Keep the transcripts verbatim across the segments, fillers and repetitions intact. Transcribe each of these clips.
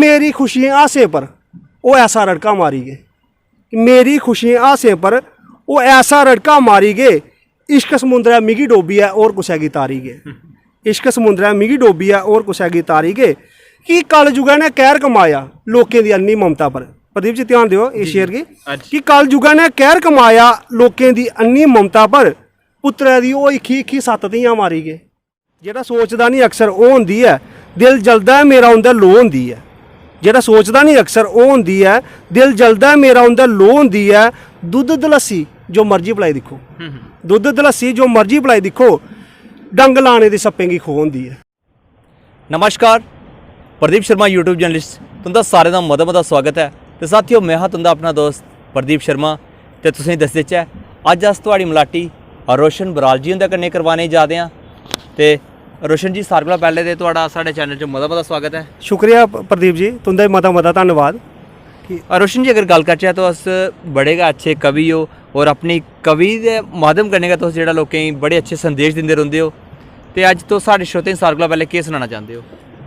मेरी खुशियें हासें पर ओह् ऐसा रड़का मारी गे, मेरी खुशियें हासें पर ओह् ऐसा रड़का मारी गे, इश्क समुंदरै मिगी डोबियै होर कुसै गी तारी गे। इश्क समुंदरै मिगी डोबियै होर कुसै गी तारी गे। कि कल जुगै ने कैह्र कमाया लोकें दी अन्नी ममता पर। प्रदीप जी, ध्यान देओ इस जी, शेर जी। गी। अच्छा। कि कल जुगै ने कैह्र कमाया लोकें दी अन्नी ममता पर, पुत्तरै दी ओह् इक्खी इक्खी सत्त धियां मारी गे। जेह्ड़ा सोचदा निं अक्सर ओह् होंदी ऐ, दिल जलदा ऐ मेरा उं'दै लोऽ होंदी ऐ। जेह्ड़ा सोचदा निं अक्सर ओह् होंदी ऐ, दिल जलदा ऐ मेरा उं'दै लोऽ होंदी ऐ। दुद्ध दलस्सी जो मर्जी पलाई दिक्खो, हम्म, हम्म। दुद्ध दलस्सी जो मर्जी पलाई दिक्खो, डंग लाने दी सप्पें गी खो होंदी ऐ। नमस्कार, प्रदीप शर्मा YouTube जर्नलिस्ट तुं'दा सारें दा मता मता स्वागत ऐ। ते साथियो, में हा तुं'दा अपना दोस्त प्रदीप शर्मा, ते तुसेंगी दस्सी देचै, अज्ज अस थुआढ़ी मलाटी रोशन बराल जी हुंदे कन्नै करवाने जा दे आं। ते रोशन जी, सारें कोला पैह्लें ते थुआढ़ा साढ़े चैनल च मता मता स्वागत ऐ। शुक्रिया प-, प्रदीप जी, तुं'दा बी मता मता धन्नवाद। कि रोशन जी, अगर गल्ल करचै, तुस बड़े गै अच्छे कवि ओ, और अपनी कवि दे माध्यम कन्नै गै तुस जेह्ड़ा लोकें गी बड़े अच्छे संदेश दिंदे रौंह्दे ओ। ते अज्ज तुस साढ़े श्रोतें गी सारें कोला पैह्लें केह् सनाना चांह्दे ओ?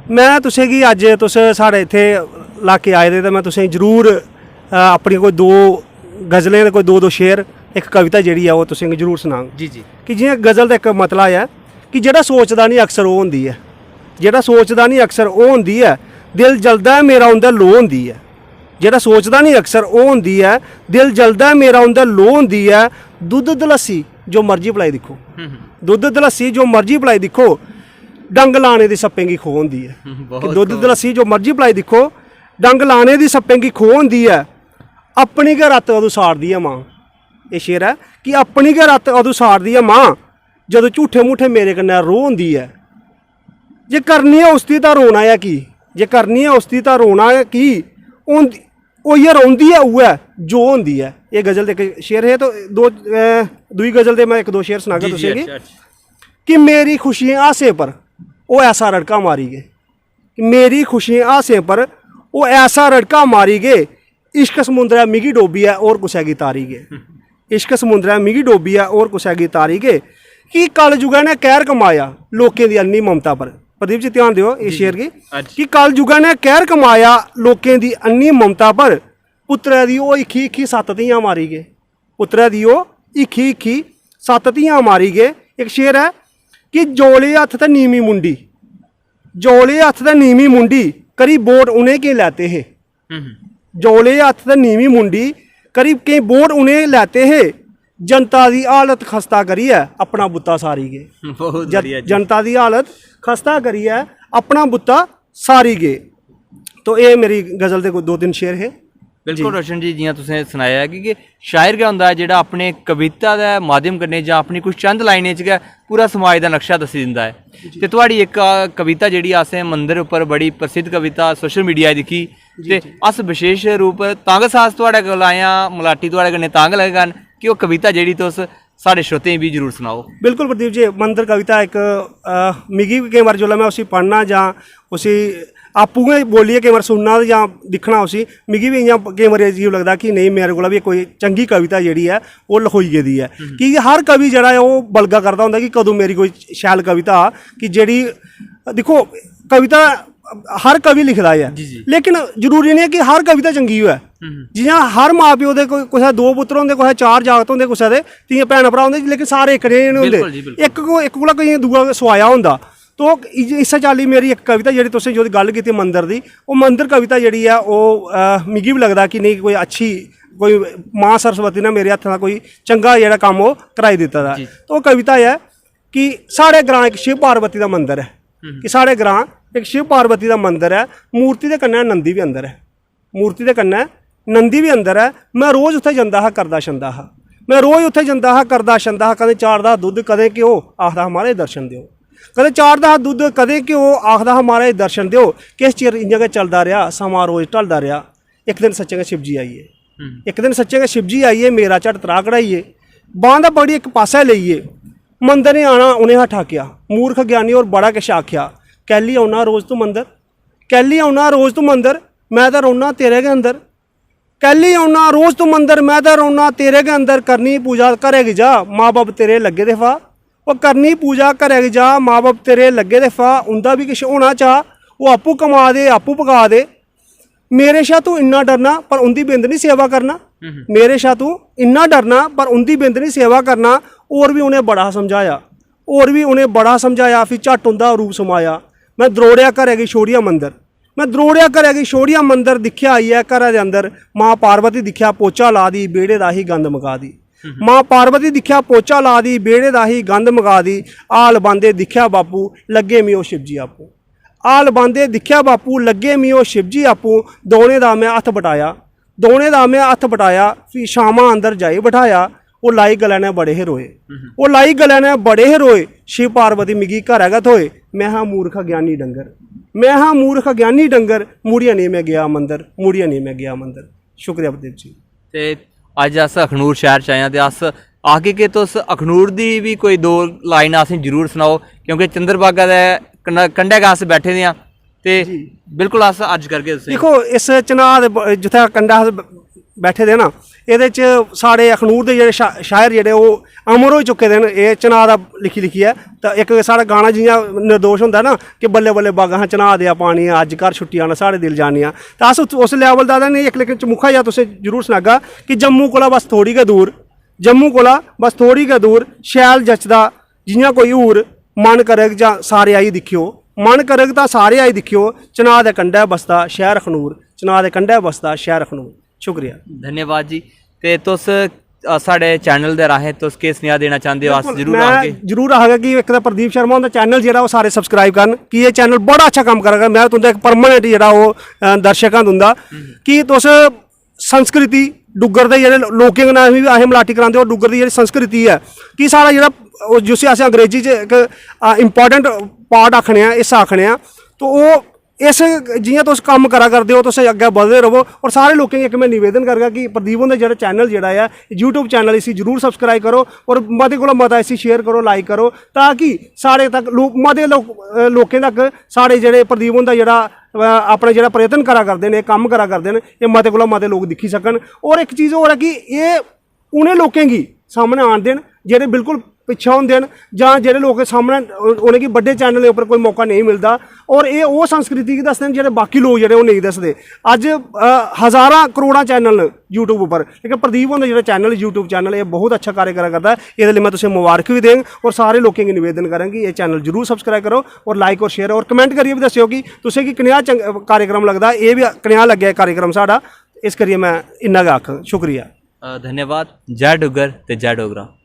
में तुसेंगी अज्ज, तुस साढ़े इत्थै लाके आए दे, ते में तुसेंगी जरूर, अ, अपनी कोई दो गजलें दे कोई दो दो शेर, इक कविता जेह्ड़ी ऐ, ओह् तुसेंगी जरूर सनांग। जी, जी। कि जि'यां गजल दा इक मतला ऐ कि जेह्ड़ा सोचदा निं अक्सर ओह् होंदी ऐ, जेह्ड़ा सोचदा निं अक्सर ओह् होंदी ऐ, दिल जलदा ऐ मेरा उं'दै लोऽ होंदी ऐ। जेह्ड़ा सोचदा निं अक्सर ओह् होंदी ऐ, दिल जलदा ऐ मेरा उं'दै लोऽ होंदी ऐ। दुद्ध दलस्सी जो मर्जी पलाई दिक्खो, हम्म, हम्म। दुद्ध दलस्सी जो मर्जी पलाई दिक्खो, डंग लाने दी सप्पें गी खो होंदी ऐ। हम्म, कि बहुत दुद्ध खूब। दलस्सी जो मर्जी पलाई दिक्खो, डंग लाने दी सप्पें गी खो होंदी ऐ। अपनी गै रत्त अदूं साड़दी ऐ मां। एह् शेर ऐ कि अपनी गै रत्त अदूं साड़दी ऐ मां, जदूं झूठे मूठे मेरे कन्नै रोह् होंदी ऐ। जे करनी ऐ उसदी तां रोना ऐ की, जे करनी ऐ उसदी तां रोना ऐ की, होंदी, होइयै रौंह्दी ऐ उ'ऐ जो होंदी ऐ। एह् गजल दे इक शेर हे, तो दो, अ, दूई गजल दे में इक दो शेर सनागा जी, जी, तुसेंगी। अच्छा, अच्छा। कि मेरी खुशियें हासें पर ओह् ऐसा रड़का मारी गे, कि मेरी खुशियें हासें पर ओह् ऐसा रड़का मारी गे, इश्क समुंदरै मिगी डोबियै होर कुसै गी तारी गे। इश्क समुंदरै मिगी डोबियै होर कुसै गी तारी गे। कि कल जुगै ने कैह्र कमाया लोकें दी अन्नी ममता पर। प्रदीप जी, ध्यान देओ इस जी, शेर जी। गी। अच्छा। कि कल जुगै ने कैह्र कमाया लोकें दी अन्नी ममता पर, पुत्तरै दी ओह् इक्खी इक्खी सत्त धियां मारी गे। पुत्तरै दी ओह् इक्खी इक्खी सत्त धियां मारी गे। इक शेर ऐ कि जौले हत्थ ते नीमी मुंडी, जौले हत्थ ते नीमी मुंडी, करी वोट उ'नें केईं लैते हे। हम्म। जौले हत्थ ते नीमी मुंडी, करी केईं वोट उ'नें लैते हे। जनता दी हालत खस्ता करियै अपना बुत्ता सारी गे। बहुत जन-, बढ़िया जी। जनता दी हालत खस्ता करियै अपना बुत्ता सारी गे। तो एह् मेरी गजल दे कोई दो तिन्न शेर हे। बिल्कुल जी। रोशन जी, जि'यां तुसें सनाया ऐ कि, कि शायर गै होंदा ऐ जेह्ड़ा अपने कविता दे माध्यम कन्नै जां अपनी कुछ चंद लाइनें च गै पूरा समाज दा नक्शा दस्सी दिंदा ऐ। जी। ते थुआढ़ी इक, अ, कविता जेह्ड़ी असें मंदर उप्पर, बड़ी प्रसिद्ध कविता, सोशल मीडिया च दिक्खी, जी, ते जी। अस विशेष रूप तां गै साथ थुआढ़े कोल आए आं, मलाटी थुआढ़े कन्नै तां गै लगङन कि ओह् कविता जेह्ड़ी तुस साढ़े श्रोतें गी बी जरूर सनाओ। बिल्कुल प्रदीप जी, मंदर कविता इक, अ, मिगी बी केईं बार जिसलै में उसी पढ़ना जां उसी आपूं गै बोलियै केईं बार सुनना ते जां दिक्खना उसी, मिगी बी इ'यां केईं बारी अजीब लगदा कि नेईं, मेरे कोला बी कोई चंगी कविता जेह्ड़ी ऐ ओह् लखोई गेदी ऐ। हम्म। की के हर कवि जेह्ड़ा ऐ ओह् बलगा करदा होंदा कि कदूं मेरी कोई शैल कविता आ, कि जेह्ड़ी, दिक्खो, कविता हर कवि लिखदा ऐ, जी, जी। लेकिन जरूरी निं ऐ कि हर कविता चंगी होऐ। हम्म। जि'यां हर मां प्यो दे कोई, कुसै दो पुत्तर होंदे, कुसै चार जागत होंदे, कुसै दे ति'यां भैनां भ्राऽ होंदे, लेकिन सारे इक नेह् निं होंदे। बिल्कुल जी, बिल्कुल। इक को, इक कोला केइयें दूआ सोआया होंदा। तो इस-, इस्सै चाल्ली मेरी इक कविता जेह्ड़ी तुसें जेह्दी गल्ल कीती मंदर दी, ओह् मंदर कविता जेह्ड़ी ऐ ओह्, अ, मिगी बी लगदा कि नेईं कोई अच्छी, कोई मां सरस्वती ने मेरे हत्थें दा कोई चंगा जेह्ड़ा कम्म ओह् कराई दित्ते दा ऐ। जी। तो ओह् कविता ऐ कि साढ़े ग्रां इक शिव पार्वती दा मंदर ऐ, हम्म। कि साढ़े ग्रां इक शिव पार्वती दा मंदर ऐ, मूर्ति दे कन्नै नंदी बी अंदर ऐ। मूर्ति दे कन्नै नंदी बी अंदर ऐ। में रोज उत्थै जंदा हा, करदा शंदा हा। में रोज उत्थै जंदा हा, करदा शंदा हा। कदें चाढ़दा हा दुद्ध, कदें घ्यो, आखदा हा, "महाराज, दर्शन देओ।" कदें चाढ़दा हा दुद्ध, कदें घ्यो, आखदा हा, "महाराज, दर्शन देओ।" किश चिर इ'यां गै चलदा रेहा, समां रोज ढलदा रेहा। इक दिन सच्चें गै शिवजी आई गे। हम्म। इक दिन सच्चें गै शिवजी आई गे, मेरा झट त्राह् कढाई गे। बांह् दा पकड़ी इक पास्सै लेई गे। मंदर ने आना उ'नें हा ठाकेआ। मूर्ख ज्ञानी होर बड़ा किश आखेआ। "कैल्ली औना रोज तूं मंदर? कैल्ली औना रोज तूं मंदर? में तां रौह्ना तेरे गै अंदर।" कैल्ली औना रोज तूं मंदर, में तां रौह्ना तेरे गै अंदर। करनी पूजा घरै गी जा, मां बब्ब तेरे लग्गे दे फा। ओह् करनी पूजा घरै गी जा, मां बब्ब तेरे लग्गे दे फा। उं'दा बी किश होना चाऽ, ओह् आपूं कमा दे, आपूं पका दे। मेरे शा तूं इन्ना डरना पर उं'दी बिंद निं सेवा करना। मेरे शा तूं इन्ना डरना पर उं'दी बिंद निं सेवा करना। होर बी उ'नें बड़ा समझाया, होर बी उ'नें बड़ा समझाया। फ्ही झट्ट उं'दा रूप समाया। में द्रोड़ेआ घरै गी छोड़ियै मंदर। में द्रोड़ेआ घरै गी छोड़ियै मंदर। दिक्खेआ आइयै घरै दे अंदर मां पार्वती, दिक्खेआ पोचा ला दी, बेह्ड़े दा ही गंद मका दी। मां पार्वती, दिक्खेआ पोचा ला दी, बेह्ड़े दा ही गंद मका दी। हाल बांदे दिक्खेआ बापू, लग्गे मी ओह् शिवजी आपूं। हाल बांदे दिक्खेआ बापू, लग्गे मी ओह् शिवजी आपूं। दौनें दा में हत्थ बटाया, दौनें दा में हत्थ बटाया। फ्ही छामां अंदर जाई बठाया। ओह् लाई गलै ने बड़े हे रोए, ओह् लाई गलै ने बड़े हे रोए। शिव पार्वती मिगी घरै गै थ्होए। में हा मूर्ख अज्ञानी डंगर, में हा मूर्ख अज्ञानी डंगर। मुड़ियै नेईं में गेआ मंदर, मुड़ियै नेईं में गेआ मंदर। शुक्रिया प्रदीप जी। ते अज्ज अस अखनूर शैह्र च आए आं ते अस आखगे कि तुस अखनूर दी बी कोई दो लाइन असेंगी जरूर सनाओ, क्योंकि चंद्रभागा दे कन्नै, कंढै गै अस बैठे दे आं ते बिल्कुल अस अर्ज करगे तुसें। दिक्खो, इस चनां दे ब- जित्थै कंढै अस ब- बैठे दे ना, एह्दे च साढ़े अखनूर दे जेह्ड़े शा- शायर जेह्ड़े ओह् अमर होई चुके दे न। एह् चनां दा लिखी लिखियै, ते इक साढ़ा गाना जियां निर्दोश होंदा ना कि बल्ले बल्ले बागा हा चनां देआ पानी, अज्ज घर छुट्टी आना साढ़े दिल जानिया। ते अस उस- उस लेवल दा ते नेईं, इक लेकिन चमुखा जेहा तुसें जरूर सनागा कि जम्मू कोला बस थोड़ी गै दूर, जम्मू कोला बस थोड़ी गै दूर शैल जचदा जियां कोई हूर। मन करग जां सारे आई दिक्खेओ, मन करग तां सारे आई दिक्खेओ। चनां दे कंढै बसदा शैह्र अखनूर, चनां दे कंढै बसदा शैह्र अखनूर। शुक्रिया। धन्यवाद जी। ते तुस अ, साढ़े चैनल दे राहें तुस केह् सनेहा देना चांह्दे ओ? अस जरूर आखगे। जरूर आखगा कि इक तां प्रदीप शर्मा हुंदा चैनल जेह्ड़ा ओह् सारे सब्सक्राइब करन, कि एह् चैनल बड़ा अच्छा कम्म करा करदा। में तुं'दा इक परमानेंट जेह्ड़ा ओह् अ, दर्शक आं तुं'दा, कि तुस संस्कृति डुग्गर दे जेह्ड़े लो- लोकें कन्नै असें असें मलाटी करांदे ओ, डुग्गर दी जेह्ड़ी संस्कृति ऐ, कि साढ़ा जेह्ड़ा ओह् जिसी अस अंग्रेजी च इक इंपार्टेंट पार्ट आखने आं, हिस्सा आखने आं, तो ओह् इस जियां तुस कम्म करा करदे ओ, तुस अग्गें बधदे रवो। और सारे लोकें गी इक में निवेदन करगा कि प्रदीप हुंदा जेह्ड़ा चैनल जेह्ड़ा ऐ, यूट्यूब चैनल, इसी जरूर सब्सक्राइब करो और मते कोला मता इसी शेयर करो, लाइक करो, ताकि साढ़े तक लोक मते लोक अ, लोकें तक साढ़े जेह्ड़े प्रदीप हुंदा जेह्ड़ा अ, अपना जेह्ड़ा प्रयत्न करा करदे न, एह् कम्म करा करदे न, एह् मते कोला मते लोक दिक्खी सकन। और इक चीज होर ऐ कि एह् उ'नें लोकें गी सामनै आह्नदे न जेह्ड़े बिल्कुल पिच्छें होंदे न, जां जेह्ड़े लोक सामनै उ'नेंगी बड्डे चैनलें उप्पर कोई मौका नेईं मिलदा। और एह् ओह् संस्कृति गी दसदे न जेह्ड़े बाकी लोक जेह्ड़े ओह् नेईं दसदे। अज्ज अ, हजारां करोड़ां चैनल न यूट्यूब उप्पर, लेकिन प्रदीप हुंदा जेह्ड़ा चैनल, यूट्यूब चैनल, एह् बहुत अच्छा कार्य करा करदा ऐ। एह्दे लेई में तुसें मुबारक बी देंग और सारे लोकें गी निवेदन करंग कि एह् चैनल जरूर सब्सक्राइब करो और लाइक और शेयर और कमेंट करियै बी दस्सेओ कि तुसें गी कनेहा चंग- कार्यक्रम लगदा, एह् बी कनेहा लग्गेआ कार्यक्रम साढ़ा। इस करियै में इन्ना गै आखङ। शुक्रिया। अ, धन्यवाद। जय डुग्गर ते जय डोगरा।